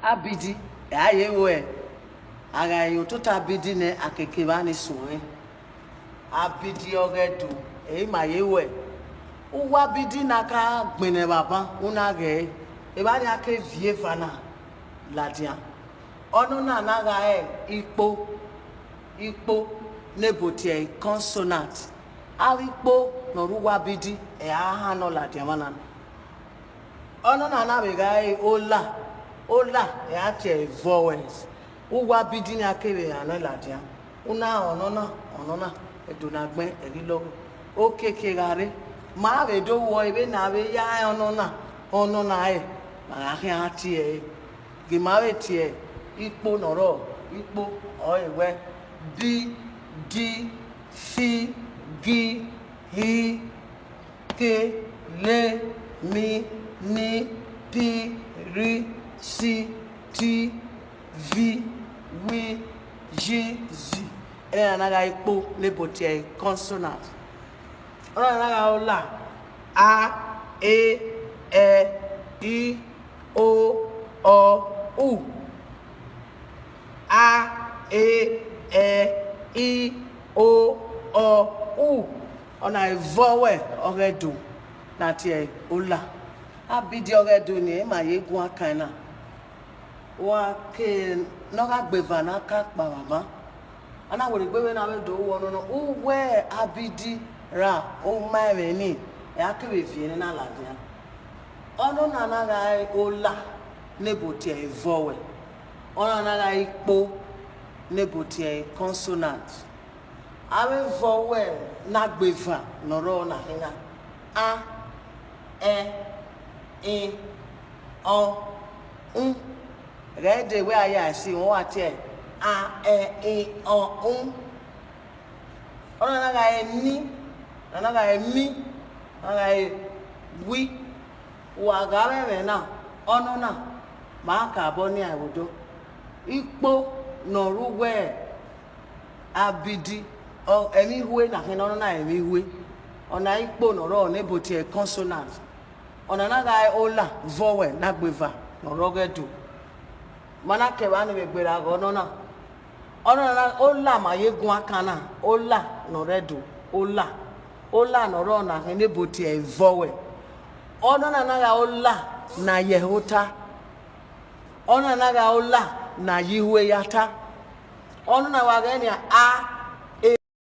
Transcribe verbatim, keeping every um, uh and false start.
Abidi, a ye ruẹ, a gha ye otota abidi nẹ, a keke evba ni suẹn. Abidi ọghe Ẹdo, ẹre ima ye ruẹ. Uwu abidi na ka gbẹnnẹ vbe aban, u na ghẹ ẹre, evba ni a ke viọ eva na ladian. Ọnọna na gha re ikpo, ikpo ne ebo tie consonant. Avbe ikpo ne ọ rre uwu abidi, ẹre a han nọ ladian mwa na. Ọnọna na vbe gha re ola, ola ẹre a tie vowels. Uwu abidi na kevbe ehan nọ ladian. U na rẹn ọnọna, ọnọna, Ẹdo ne agbẹn, ẹ ghi lọghọ. Okiekie gha rre, ma vbe do wọọ vbene a vbe ya rẹn ọnọna, ọnọna ẹre, ma gha khian tie ẹre. Gie ima vbe tie ikpo ne ọ rrọọ, ikpo ọrọre wẹ, bi, di, fi, gi, hi, ke, le, mi, ni, pi, ri, si, ti, vi, wi, yi, zi. Ẹna na gha re ikpo ne ebo tie consonant. Ọna na gha re ola, a, e, ẹ, i, o, ọ, u. A, e, ẹ, i, o, ọ, u. Ọna vowel ọghe Ẹdo ne a tie ola. Abidi ọghe Ẹdo ni, ima ye guan kan na. Wa ke ne ọ gha gbe eva na ka kpa vbe aban. A na werriegbe vbene a vbe do ru ọnọna, uwu abidi ra uma ẹmwẹ ni, ẹre a kevbe viọ nena ladian. Ọnọna na gha re ola ne ebo tie vowel, ọna na gha re ikpo ne ebo tie consonant. Avbe vowel ne a gbe eva ne ọ rrọọ na khin na: a, ẹ, i, ọ, u. Ghẹ dee wẹ a ya ẹse, wẹ wa tie a, ẹ, i, ọ, u. Ọna na gha re ni, ọna na gha re mi, ọna na gha re wi. Wa gha mwẹ ẹmwẹ na, ọnọna, ma ka obọ nian vbe odọ. Ikpo ne ọ rre uwu abidi, ọ, ẹmwẹ ihue na khin, ọnọna ẹmwẹ ihue. Ọna ikpo ne ọ rrọọ ne ebo tie consonant. Ọna na gha re ola, vowel ne a gbe eva ne ọ rre ọghe Ẹdo. Ma na ke evba ni vbe gberra ghe ọnọna. Ọnọna, ola ma ye guan kan na, ola ne ọ rre Ẹdo, ola. Ola ne ọ rrọọ na khin ne ebo tie vowel. Ọnọna na gha re ola ne a ye ẹho ta. Ọna na gha re ola ne a ye ihue ya ta. Ọnọna wa ghẹ nian, a,